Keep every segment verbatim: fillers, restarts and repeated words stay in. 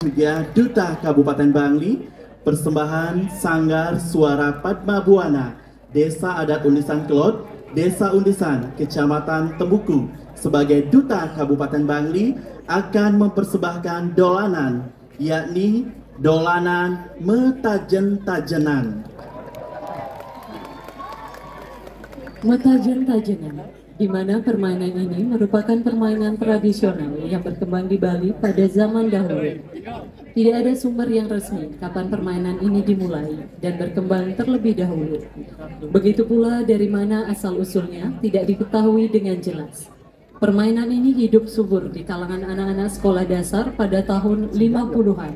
Juga Duta Kabupaten Bangli, persembahan Sanggar Suara Padma Buana, Desa Adat Undisan Kelot, Desa Undisan, Kecamatan Tembuku, sebagai Duta Kabupaten Bangli akan mempersembahkan dolanan, yakni dolanan metajen-tajenan. Metajen-tajenan, di mana permainan ini merupakan permainan tradisional yang berkembang di Bali pada zaman dahulu. Tidak ada sumber yang resmi kapan permainan ini dimulai dan berkembang terlebih dahulu. Begitu pula dari mana asal-usulnya tidak diketahui dengan jelas. Permainan ini hidup subur di kalangan anak-anak sekolah dasar pada tahun lima puluhan.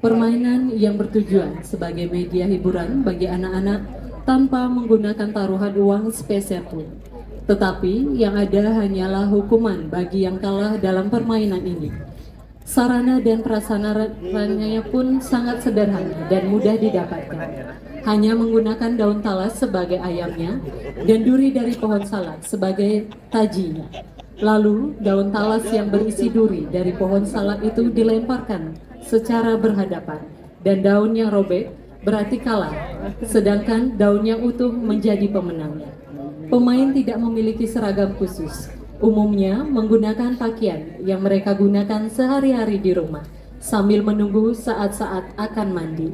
Permainan yang bertujuan sebagai media hiburan bagi anak-anak tanpa menggunakan taruhan uang sepeser pun. Tetapi yang ada hanyalah hukuman bagi yang kalah dalam permainan ini. Sarana dan prasarananya pun sangat sederhana dan mudah didapatkan. Hanya menggunakan daun talas sebagai ayamnya dan duri dari pohon salak sebagai tajinya. Lalu, daun talas yang berisi duri dari pohon salak itu dilemparkan secara berhadapan, dan daun yang robek berarti kalah, sedangkan daun yang utuh menjadi pemenangnya. Pemain tidak memiliki seragam khusus. Umumnya menggunakan pakaian yang mereka gunakan sehari-hari di rumah sambil menunggu saat-saat akan mandi.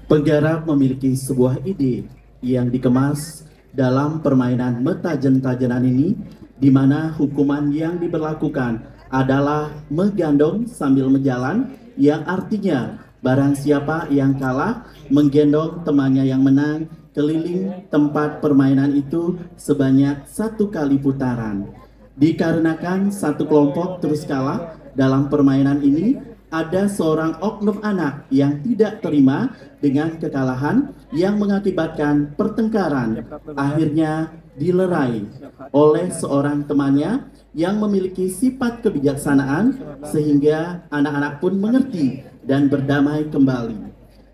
Penggarap memiliki sebuah ide yang dikemas dalam permainan metajen-tajenan ini, di mana hukuman yang diberlakukan adalah menggandong sambil menjalan, yang artinya barang siapa yang kalah menggendong temannya yang menang keliling tempat permainan itu sebanyak satu kali putaran. Dikarenakan satu kelompok terus kalah dalam permainan ini, ada seorang oknum anak yang tidak terima dengan kekalahan yang mengakibatkan pertengkaran akhirnya dilerai oleh seorang temannya yang memiliki sifat kebijaksanaan, sehingga anak-anak pun mengerti dan berdamai kembali.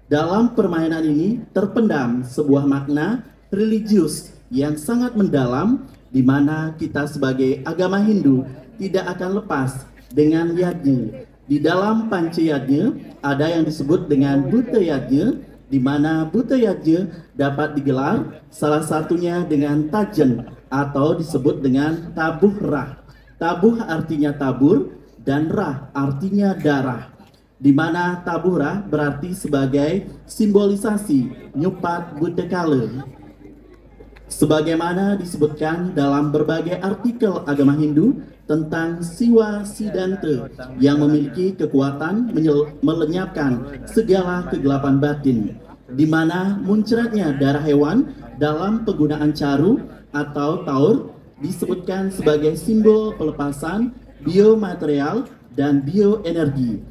Dalam permainan ini terpendam sebuah makna religius yang sangat mendalam, di mana kita sebagai agama Hindu tidak akan lepas dengan yadnya. Di dalam Panca Yadnya ada yang disebut dengan Buta Yadnya, di mana Buta Yadnya dapat digelar salah satunya dengan tajen atau disebut dengan tabuh rah. Tabuh artinya tabur dan rah artinya darah, di mana tabuh rah berarti sebagai simbolisasi nyupat buta kala. Sebagaimana disebutkan dalam berbagai artikel agama Hindu tentang Siwa Siddhanta yang memiliki kekuatan menyel- melenyapkan segala kegelapan batin, di mana muncratnya darah hewan dalam penggunaan caru atau taur disebutkan sebagai simbol pelepasan biomaterial dan bioenergi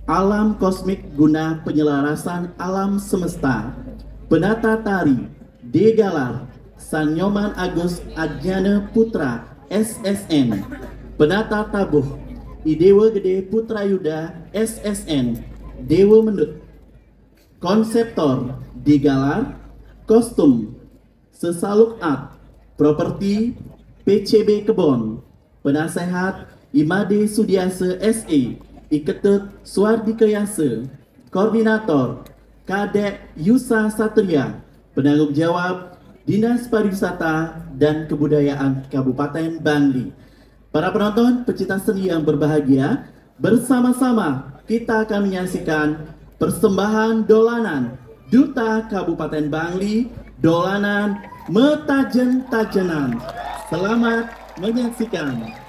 alam kosmik guna penyelarasan alam semesta. Penata tari, Degalar, Sanyoman Agus Adnyana Putra, S S N. Penata tabuh, Idewa Gede Putra Yuda, S S N. Dewa Mendut. Konseptor, Degalar, kostum, Sesaluk Art, properti, P C B Kebon, penasehat, Imade Sudiasa S E, Iketut Suardikayasa, koordinator, Kadek Yusa Satria, penanggung jawab, Dinas Pariwisata dan Kebudayaan Kabupaten Bangli. Para penonton, pecinta seni yang berbahagia, bersama-sama kita akan menyaksikan persembahan dolanan Duta Kabupaten Bangli, dolanan Metajen-tajenan. Selamat menyaksikan.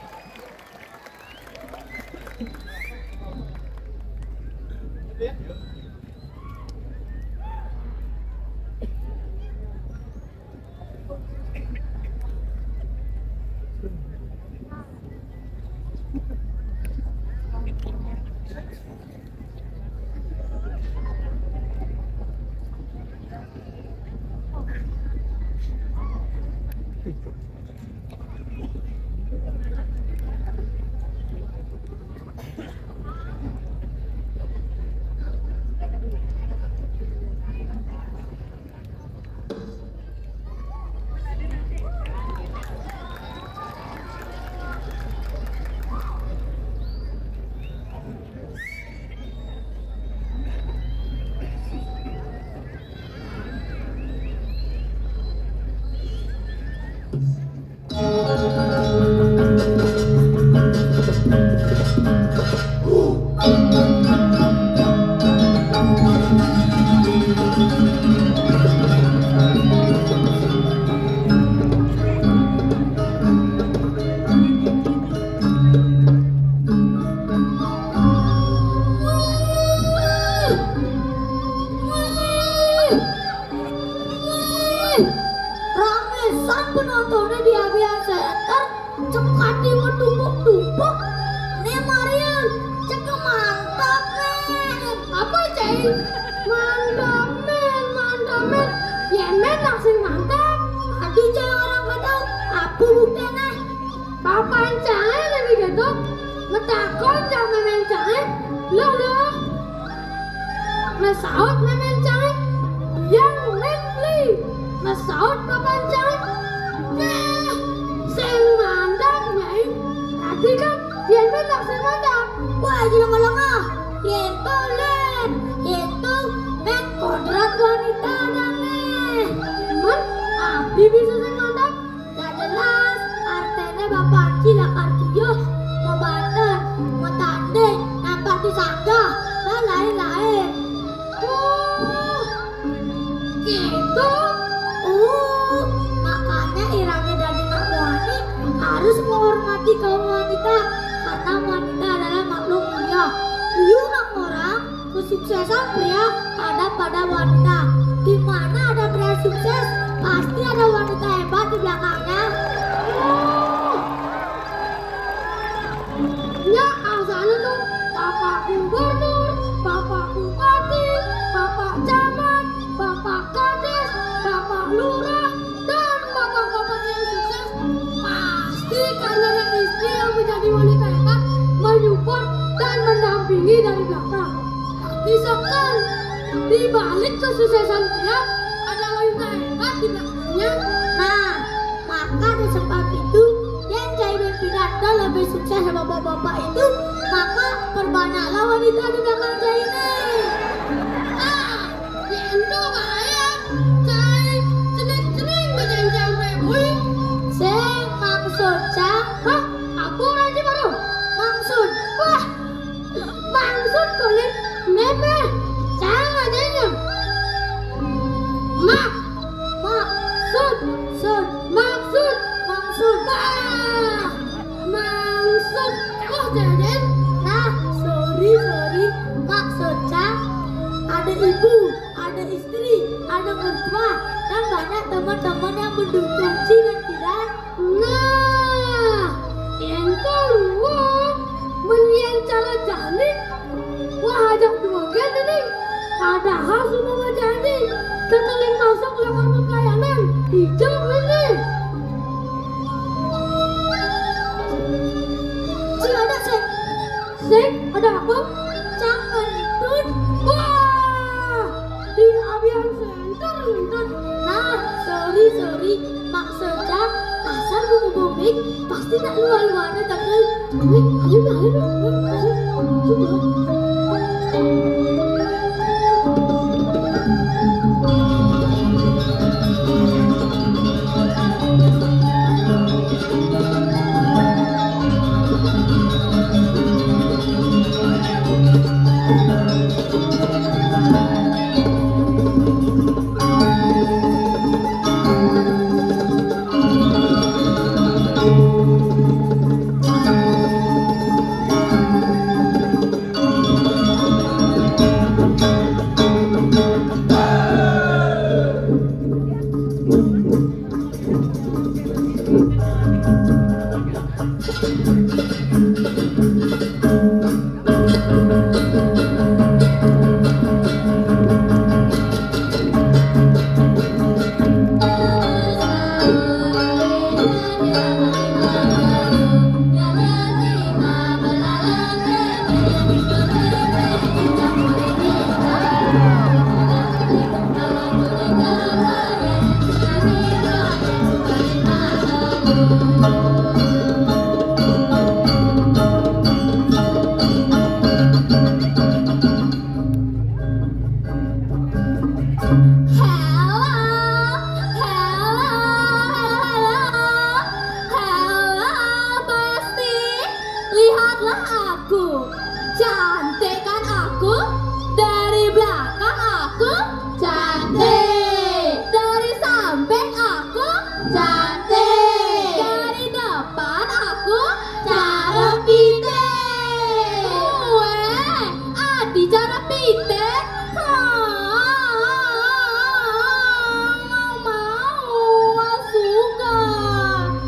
Saut mémén cai, yang mén beli. Saut papan cai, nah, sing mandap nyai. Tadi kan yén mén tak sing mandap. Wah, jelema-lema. Yén to lén, yén to mén kodrat wanita dang né. Cuman abi bisa sing mandap. Gak jelas, artiné bapak Anci lakar tuyuh, mabanten, matanding, nampar di sanggah, dan lain-lain. Oh, gitu. Oh, makanya irangé dadi nak muani harus menghormati kaum wanita, karena wanita adalah makhluk mulia. Yuk nak orang, kesuksesan pria ada pada wanita. Di mana ada pria sukses, pasti ada wanita hebat di belakangnya. Nya asalnya tuh Bapak Gubernur, Bapak Bupati, Bapak Camat, Bapak Kades, Bapak Lurah, dan bapak-bapak yang sukses pasti karena ada istri yang menjadi wanita hebat, menyupport dan mendampingi dari belakang. Misalkan di balik kesuksesan pria ada wanita hebat di belakangnya. Nah, maka di sebab itu, yén cai bén pidato lebih sukses sama bapak-bapak itu, maka perbanyaklah wanita di belakang cai ini. Ah, yén to kaya cai cening-cening bén cai ampe bui. Sing maksud cang. Hah? Apa orang cai baru? Maksud. Wah, maksud kulit méméh. Cang adanya. Mak. Maksud. Sud. Maksud. Maksud. Bah. Maksud. Oh, Deden. Nah, sorry, sorry. Maksud cang, ada ibu, ada istri, ada mertua, dan banyak teman-teman yang mendukung Ci dan Kidan. Nah, yén to ruwet, mén yén cara jani, wah, ajak duagen ini. Padahal sumpama jani, teteling masuk lewat pelayanan, hijau ini. Ci ada, Sing. Sing, ada apa? Cang ngentut. Wah, di abian senter ngentut. Nah, sorry, sorry. Maksudnya, asal bunga bombing, pasti nak luar-luarnya tapi. Ayo, ayo, ayo, ayo, ayo, ayo. Halo, halo, halo, halo, halo, pasti. Lihatlah aku. Cantik kan aku? Dari belakang aku cantik. Dari samping aku cantik. Dari depan aku cara pitik. Weh, adi cara pitik. Mau, mau, suka.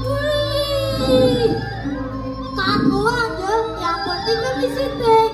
Wih. Kan uang je, yang penting lebih sitik.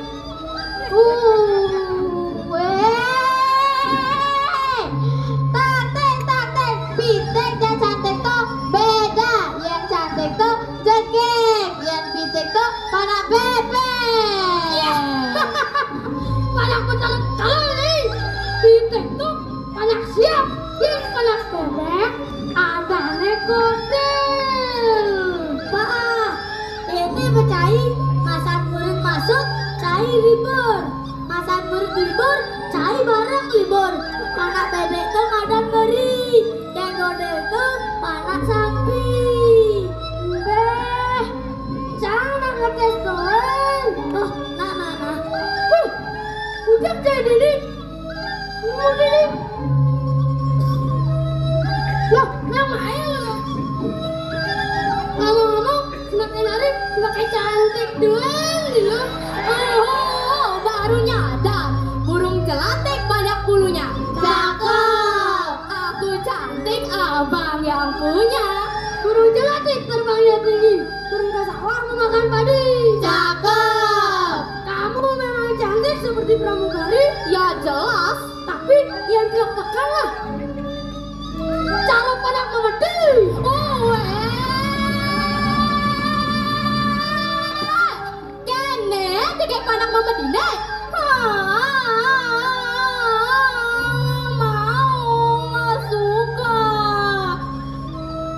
Cai libur. Masan murid libur, cai bareng libur. Panak bebek tuh madan beri. Yang godel tuh panak sampi. Beh, jangan ngetes doang. Oh, nah, nah, nah. Huh, udah jadi nih. Udah nih. Loh, ngapain lu? Ngomong-ngomong, semakin hari semakin cantik doang nih lu. Oh, baru nyadar, burung celatik banyak bulunya. Cakep. Aku cantik, abang yang punya. Burung celatik terbangnya tinggi, turun ke sawah memakan padi. Cakep. Kamu memang cantik seperti pramugari. Ya jelas. Tapi yang tidak tekan lah. Cara panak memedi. Oh, eh. Kene tiga panak memedine. Ah, mau, nggak suka.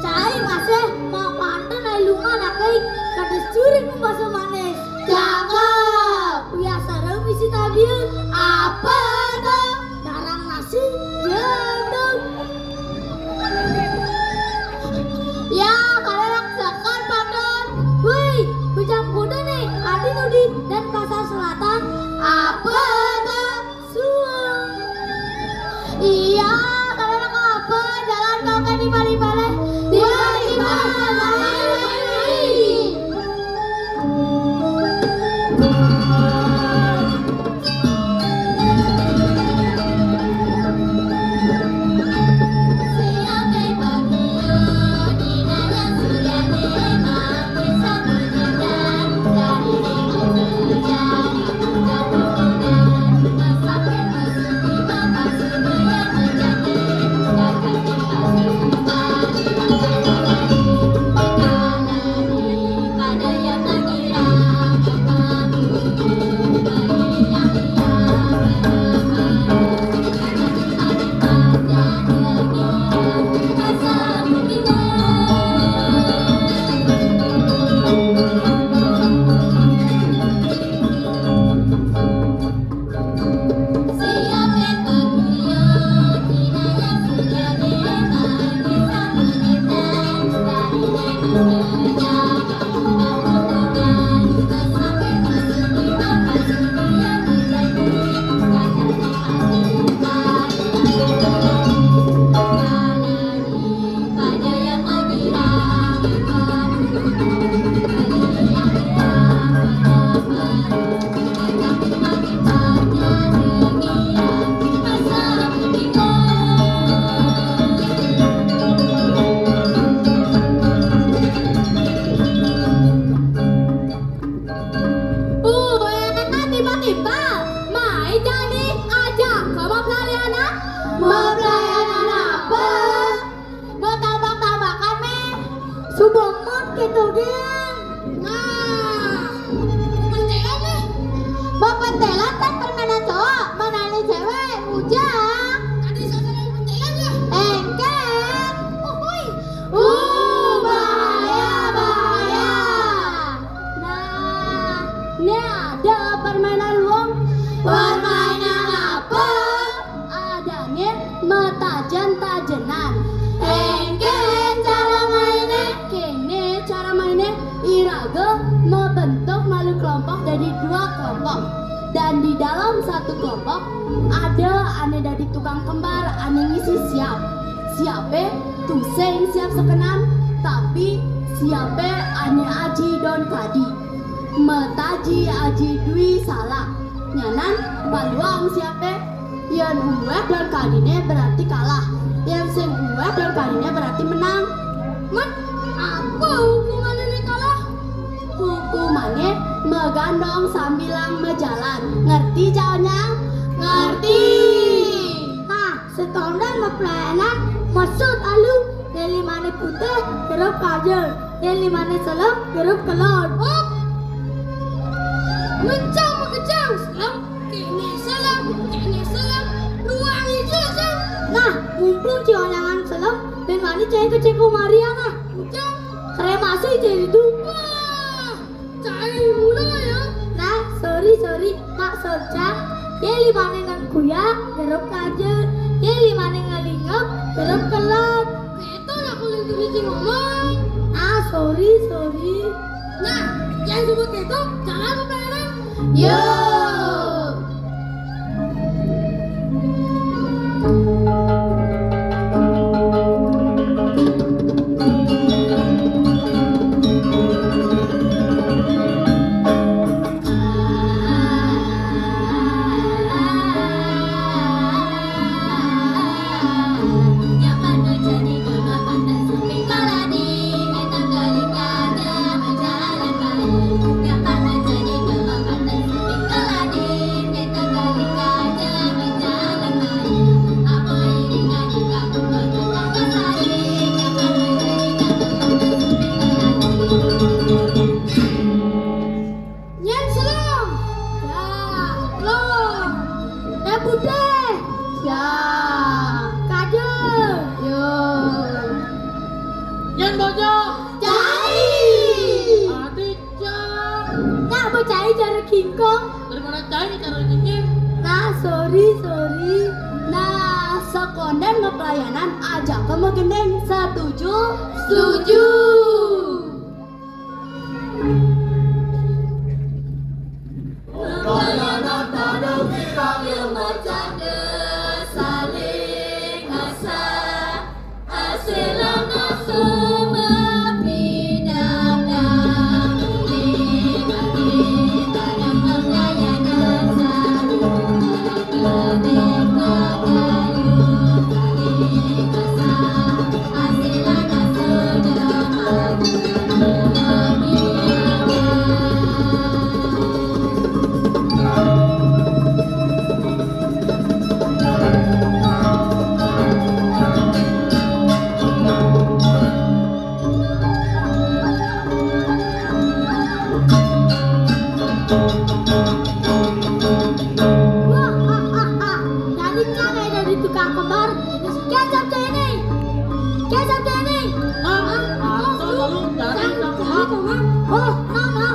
Cai masih mau panten ai lunga nak ai, kada curi membasa manis. Cakep. Biasa rau misi tabian. Apa tuh? Darang nasi jadul. Ya, kalian sekar panten. Woi, bujang kuda nih, adi nudi dan pasar selatan. Apa tuh? Suang. Iya, kalian apa? Jalan kau kan di balik-balik. Di balik-balik. Uwena tiba-tiba, mai jani ajak ka mapelayanan. Mapelayanan apa? Mau tambak-tambakan, meh. Suba amat kita, geng. Nah, pentelan, meh. Mau pentelan kan permainan cowok, menani cewek, bujang. Tadi saya mau pentelan ya? Engken. Uhuy. Uh, bahaya, bahaya. Nah, ini ada permainan luang. Permainan apa? Adanya metajen-tajenan. Engken cara mainnya. Kene cara mainnya, iraga membentuk malu kelompok dari dua kelompok. Dan di dalam satu kelompok ada ane dari tukang kembar, ane ngisi siap. Siape tusing siap sekenan, tapi siape ane aji don kadi. Metaji aji dui salah. Nyanan paluang siape. Yen uweh don kadine berarti kalah. Yen sing uweh don kadine berarti menang. Mat, apa hukumane nek kalah? Hukumane megandong sambilang mejalan. Ngerti, Jauh Nyang? Ngerti. Nah, setondan mepelayanan, mesut alu, yen limane putih, hirup kajel, yen limane selem, hirup kelon. Hop! Mencang mekejang, selem, kene selem, kene selem, ruang ijo selem. Nah, mumpung cionyangan selem, ben wani cai keceko Maria nah. Mencang. Kremasi cai itu. Wah, cai mula ya. Nah, sorry Sorry, Mak Sorcang. Yén limané ngan kuya, kerep kajut. Yén limané ngan lingep, kerep kelot. Kéto lah kudu sing ngomong. Ah, sorry, sorry. Nah, yén sebut kéto, jangan keperan. Yo. Nyén selem. Ya, selem. Nyén putih. Ya. Kajut. Yo. Nyén bojong. Cai. Adi cang. Nak bocai cara kingkong. Daripada cai cara cicing. Nah, sorry, sorry. Nah, sekondén mapelayanan, ajak ke magending. Setuju? Setuju. Wah, ah, ah, ah. Dari cara dari tukang kembar, kecap ini. Kecap ini. Ah, ah, ah, lalu dari tukang kembar. Oh, mama.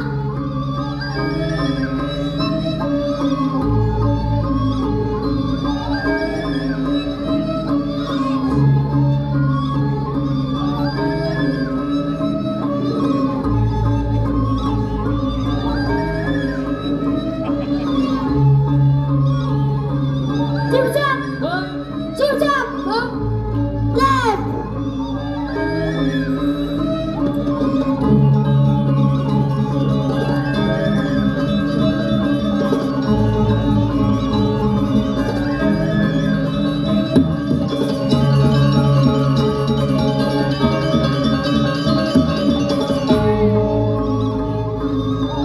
Cip, cip. Cip, cip. Lep.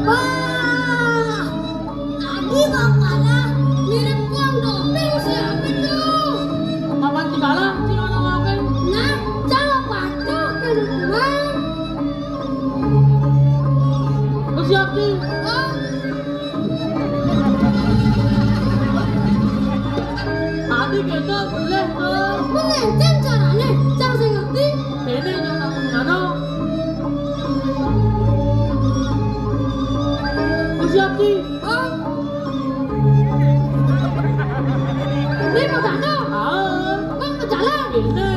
Wah, tadi kok kalah mirip wong doping siapa tuh? Kapan dikalah? Cing ana ngelakuin. Nah, cang patuh ke rumah. Siap, Cing. Oh. Tadi kita boleh tuh. Boleh, cang caranya, cang sing ngerti. Ini yang aku ngano. Siap, Cing. Oh. Ini mau gandong? Ah. Bang, mau jalan? Ini.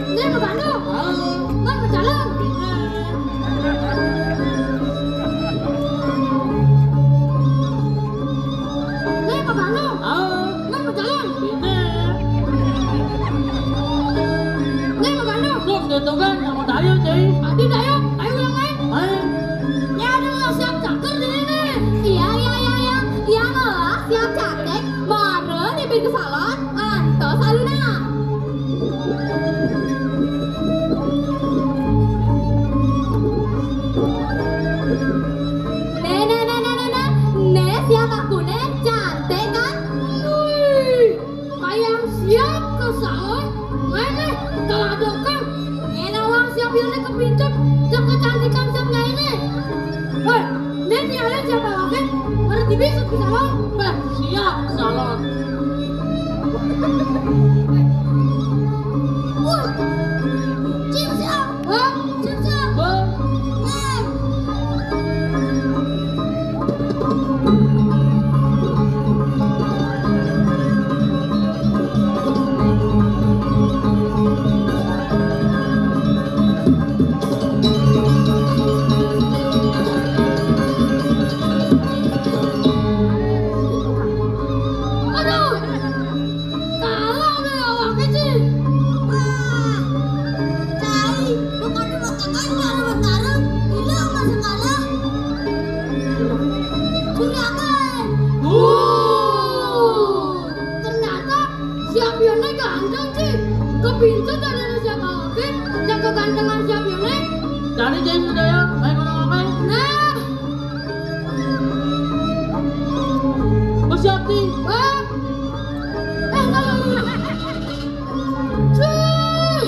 Ini mau gandong? Ah. Bang, mau jalan? Ini. Ini mau gandong? Ah. Bang, mau jalan? Ini. Nih, Mas Anu. Tuh, tuh, tuh kan, sama Dayo, cuy. Adi, Dayo, ayo ulang main. Ayo. Ini ada yang siap cakar di sini. Iya, iya, iya, iya. Iya, malah siap cantik. Baru nih ke salon, antos aluna. Nih, nih, nih, nih, nih, nih. Nih, siap aku nih, cantik kan? Wih. Kayang siap ke salon, ngene telah dokang. Ngene wang siap yone kepincut, cek kecantikan siap ngene. Hei, nek nyale siapa lagi? Ngerti bisa ke salon? Beh, siap ke salon. Wah. Siap ya, Ning? Cari jahit sudah ya, baik orang apa? Nah. Bersiap, Ti. Wah. Eh, lalu. Cuy.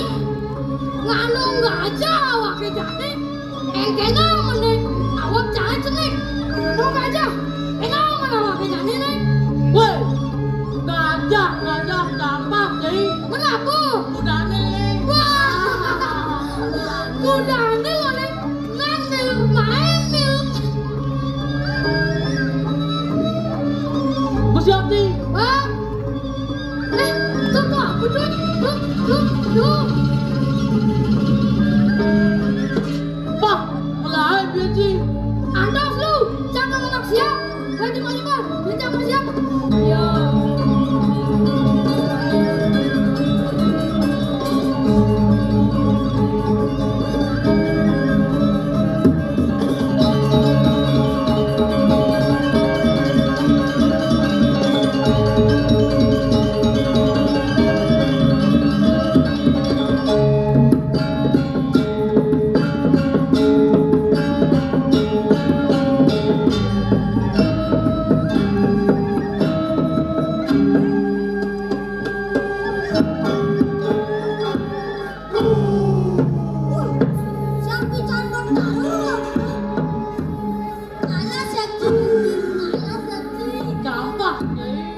Nganu nggak aja awake jane. Engkene meneh awak jane cenik. Nganu nggak aja. Engkene meneh awake jane, Ning. Woi. Gajah, gajah, gampang, Ti. Menapa? Kudane, Ning. Wah. Kudane lho, Ning. Ngambil, main, Ning. Bersiap, Ti. Wah. Eh, tuh, tuh, apa tuh? Tuh, tuh, tuh. Pah, mulai, Biaji. Antos lu, jangan anak siap. Berarti mau nyebar, dia jangan siap. Ya. Siap, Bican, Bang Tarul. Alah, Sakti. Alah, Sakti. Gampang, Nyai.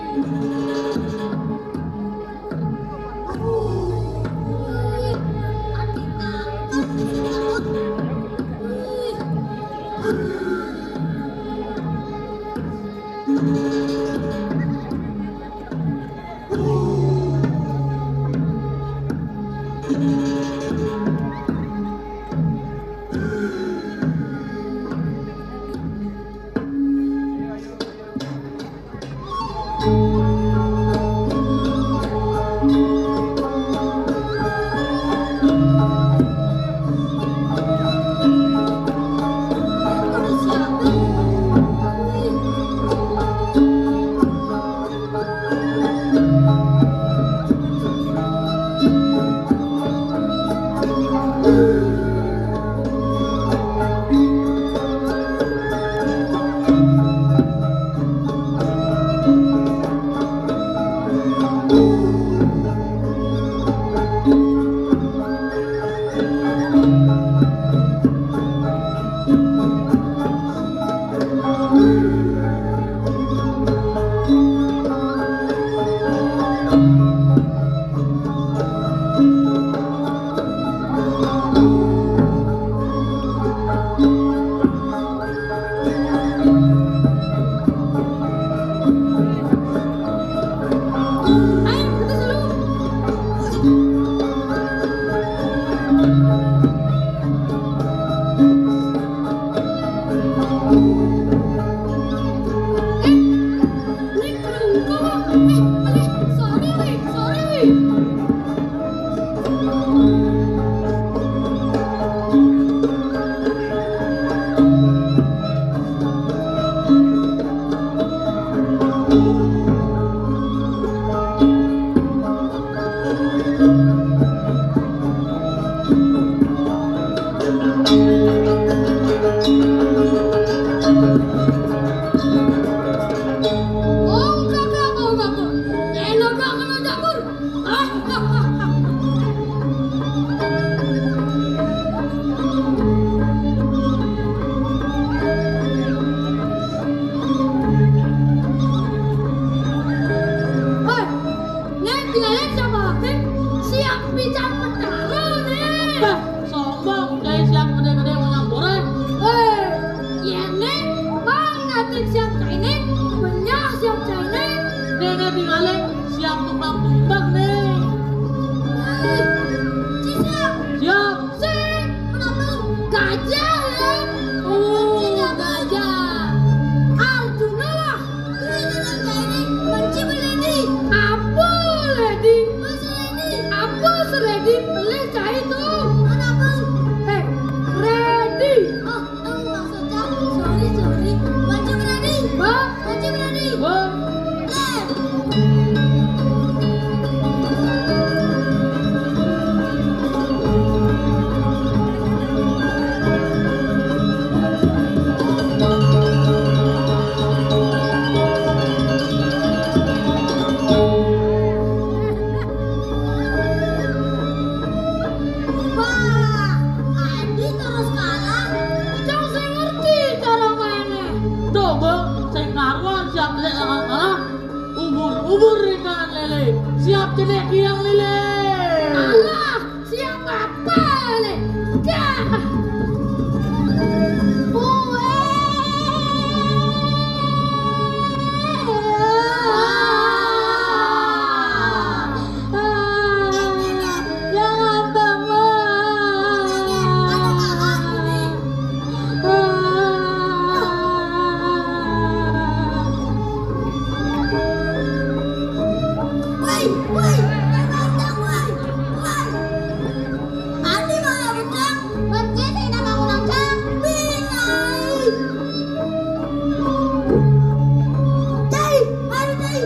Nek bilangin siapa lagi? Siap Bican Petara nih. Bah, sombong, kayak siap gede-gede mau nyampurin. Eh, ya nih, bang nanti siap caining, benyah siap caining. Nih, nih, bilangin siap tumbang-tumbang nih. Eh, siap. Siap. Sing, menapa? Gajah, ya? Oh, gajah. Arjuna lah. Wih, dengan kayak ini, benci berledi. Apa, Ledi? Mas Ledi. Apa, Ledi? Pelih cai tuh. Mana, Bang? Eh, Redi. Oh, tahu maksudnya. Sorry, sorry. Benci berledi. Bang. Benci berledi. Bang. Eh. Lek langan marah, ubur-ubur ikan lele. Siap cenek kiang lele. Alah, siap apa lele? Dah. Uwe. Jangan bangun. Woi, woi, jangan bangun, woi, woi. Adi mau butang, butang sih nama orang cang. Binai. Cai, mari cai.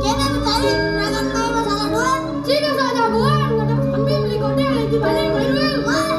Kena cai, rakan kau masalah doang. Jika saja buang, ada kambing di kota lagi balik, balik, balik. Wah.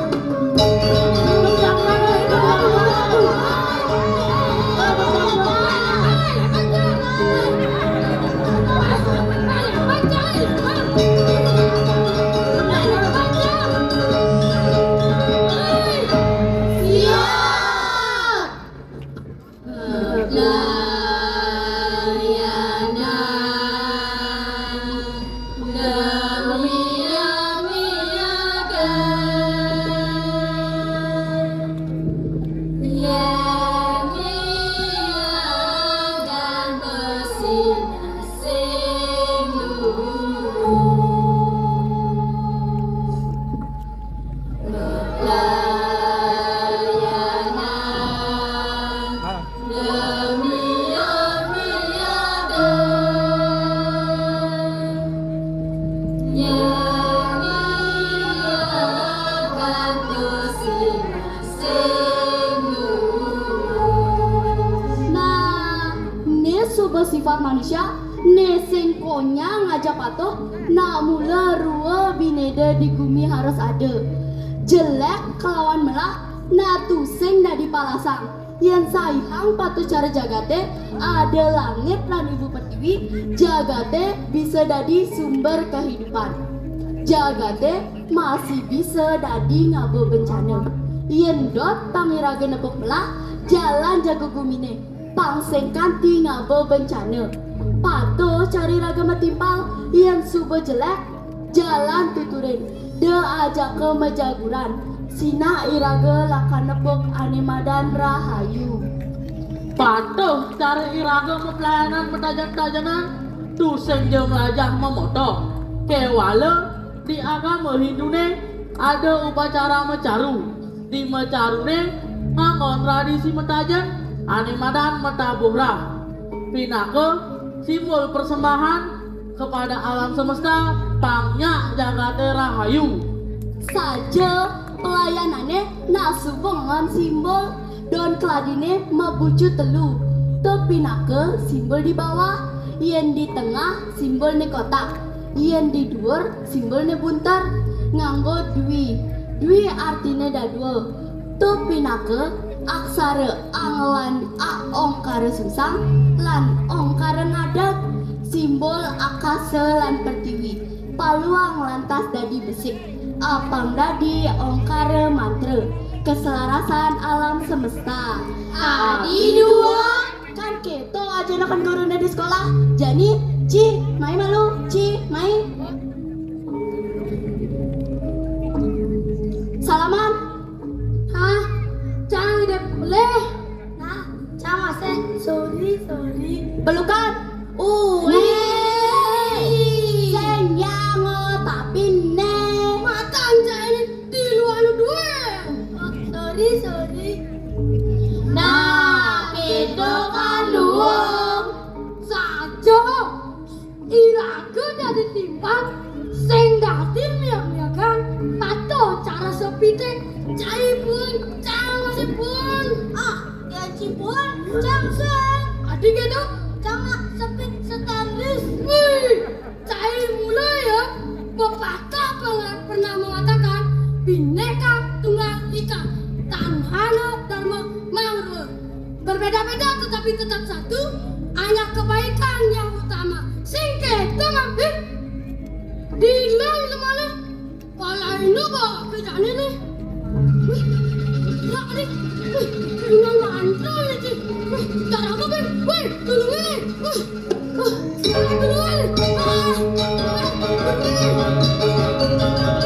Nah, ne suba sifat manusia, ne sing konyang aja patuh, nak mula rua bineda di gumi harus ada. Jelek kelawan melah, nah tusing dadi palasang. Yen saihang patuh cara jagate, ada langit lan ibu pertiwi, jagate bisa dadi sumber kehidupan. Jagate masih bisa dadi ngaba bencana. Yen dot pang iraga nepuk melah, jalan jaga gumine, pang sing kanti ngaba bencana. Patuh cara iraga matimpal, yen suba jelek, jalan tuturin, da ajaka majaguran, sinah iraga lakar nepuk ane madan rahayu. Patuh cara iraga maplayanan matajen-tajenan, tusing ja mlajah mamoto. Kewala di agama Hindune ada upacara macaru. Di macarune nganggon tradisi matajen ane madan matabuh rah. Pinaka simbol persembahan kepada alam semesta, pang nyak jagate rahayu. Saja pelayanane nak suba nganggon simbol, daun keladine mabucu telu. To pinaka simbol di bawah, yen di tengah simbolne kotak, yen di duur simbolne bunter, nganggo dwi. Dwi artine dadua. To pinaka aksara ang lan a ongkara sungsang lan ongkara ngadeg, simbol akasa lan pertiwi. Paluang lantas dadi besik, apang dadi ongkara mantra, keselarasan alam semesta. Adi dua. Kan keto aja anak gurune di sekolah. Jani, Ci, mai malu, Ci, mai. Salaman. Hah? Cang dep boleh. Nah, cang masih. Sorry, sorry. Pelukan. Uwe. Sing yang tapi ne. Matan cak ini di luar lu due. Oh, sorry, sorry. Nah, kedo kan luwung. Saja. Iraga dadi timpal, sing dadi miag-miagan, patuh cara sepite, cai pun, cang masih pun. Ah, ya ci pun, cang sing. Adi kedo, cang nak sepit stainless. Wih, cai mula ya, pepatah pernah, pernah mengatakan, Bhinneka Tunggal Ika, tan hana dharma mangruwa. Berbeda-beda tetapi tetap satu, hanya kebaikan yang utama. Sing keto mampir. Dilang lemane. Palaina ba kejane ne. Lah, ini. Wih, ini mantul ini. Wih, tak apa, Bang. Wih, tolong, wih. Wih. Wih, tolong, wih. Ah, wih, tolong, wih.